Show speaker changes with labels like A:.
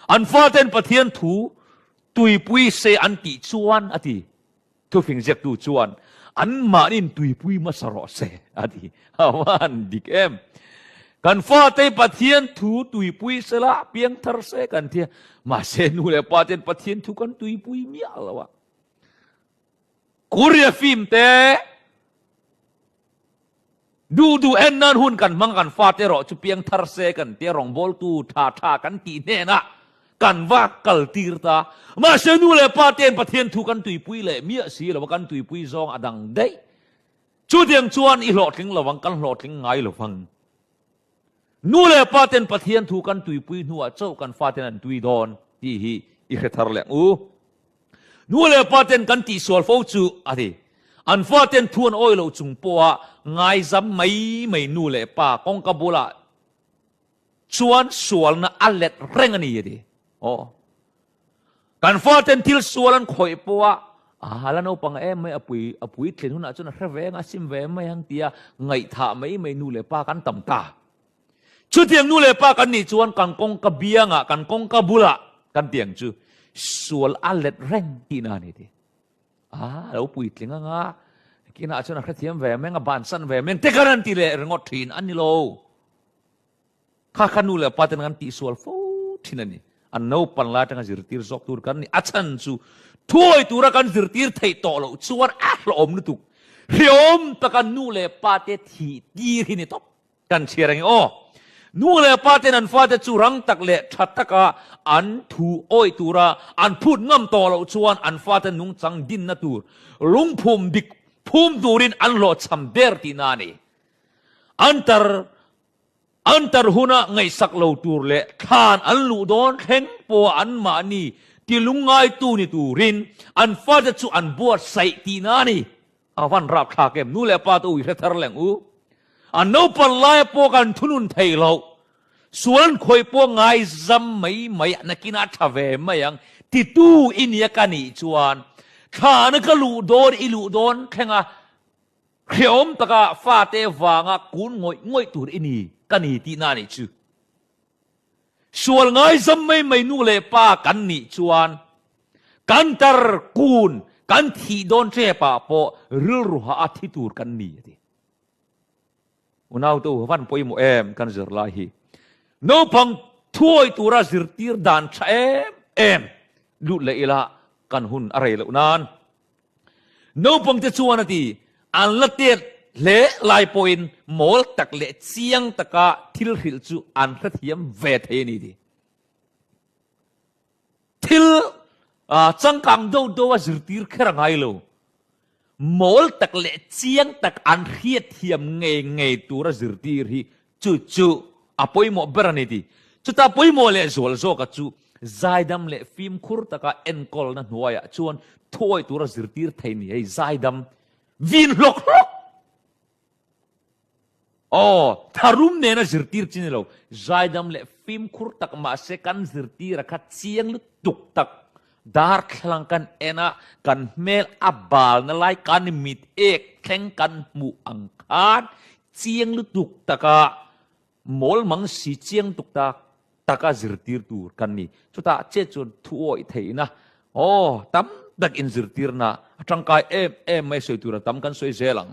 A: An faten Pathian thu tuipui se an tih chuan a ti. Thufing ziaktu chuan anmahniin tuipui hmasa rawh se a ti. A va han dik em! Kan fate Pathian thu tuipui sela piangthar se kan tia, mahse nu leh pa ten Pathian thu kan tuipui miah lo a. Korea film te duh duh en nan hun kan hmang kan fate erawh chu piangthar se kan tia rawngbawltu tha tha kan tih hnenah kan va kal tir ta. Mahse nu leh pa ten Pathian thu kan tuipui leh miah si lo a, kan tuipui zawng a dang daih. Chutiang chuan i hlawhtling lo ang, kan hlawhtling ngai lo vang. Nu leh pa ten Pathian thu kan tuipui hnuah chauh kan faten an tui dawn tih hi i hre thar leh ang u. Nu leh pa ten kan tihsual fo chu a ti. An fa ten thu an awi loh chung pawha ngaizam mai mai nu leh pa kawngka bulah chuan sualna a let reng a ni a ti. Aw. Kan fa ten thil sual an khawih pawha a la naupang em mai a pui a puitlin hunah chuan a hre ve ang a sim ve mai ang tia ngaihthah mai mai nu leh pa kan tam ta. Chutiang nu leh pa kan nih chuan kan kawngka biangah, kan kawngka bulah kan tiang chu sual a let reng tihna a ni ti. A lo puitling anga, kinah chuan a hrethiam ve meng, a bansan ve meng te kan han ti leh ringawt thin a ni lo. Kha kha nu leh pa ten kan tihsual fo thin a ni. An naupan lai atanga zirtir zawk tur kan ni. A chhan chu thuawi tura kan zirtir theih tawh loh chuan a hlawhawm lutuk. Hreawm taka nu leh pa te thih tir hi ni tawp. Kan chhiar ang i aw. Nu leh pa ten an fate chu rang tak leh tha taka an thu awih tura an phut ngam tawh loh chuan an fate nungchang dinna tur lungphum dik phum turin an hlawhchham der tihna a ni. An tar an tar huna ngaihsak lo tur leh thlan an luh dawn thleng pawha anmahni ti lungngaitu ni turin an fate chu an buatsaih tihna a ni. A van rap thlak em? Nu leh pa te u i hre thar leng u. An naupan laia pawh kan thunun thei lo. Sual an khawih pawh ngaizam mai mai a nakin a tha ve mai ang titu i nia ka nih chuan thlana ka luh dawn i luh dawn thleng a hreawm taka fate vanga kun ngawih ngawih tur i ni ka ni tihna a nih chu. Sual ngaizam mai mai nu leh pa kan nih chuan kan tar kun kan thih dawn tep ah pawh rilru hah a thi tur kan ni a ti. Unau te u van pawimawh em kan zir lai hi. Naupang thuawi tura zirtir dan tha em em lut leh ila kan hun a rei loh nan. Naupang te chuan a ti, an la tet hle lai pawhin mawl tak leh chiang taka thil hrilh chu an hrethiam ve thei a ni ti. Thil changkang deuh deuh a zirtir kher a ngai lo. Mawl tak leh chiang tak an hriatthiam ngei ngei tura zirtir hi chu chu a pawimawh ber a ni ti. Chuta pawimawh leh zual zawka chu zaidam leh fimkhur taka enkawlna hnuaiah chuan thuawi tura zirtir thei ni hei zaidam vin hlawk hlawk. Aw, tharum nena zirtir chi ni lo. Zaidam leh fimkhur tak mahse kan zirtira kha chiang lutuk tak darthlalang kan en a, kan hmel a balna lai kan mit ek thleng kan hmuh ang khan chiang lutuk taka mawl mang si chiang tuk tak taka zirtir tur kan ni. Chutah che chuan thu awih theihna, aw, tam tak inzirtirna a tangkai em em mai sawi tur a tam kan sawi zel ang.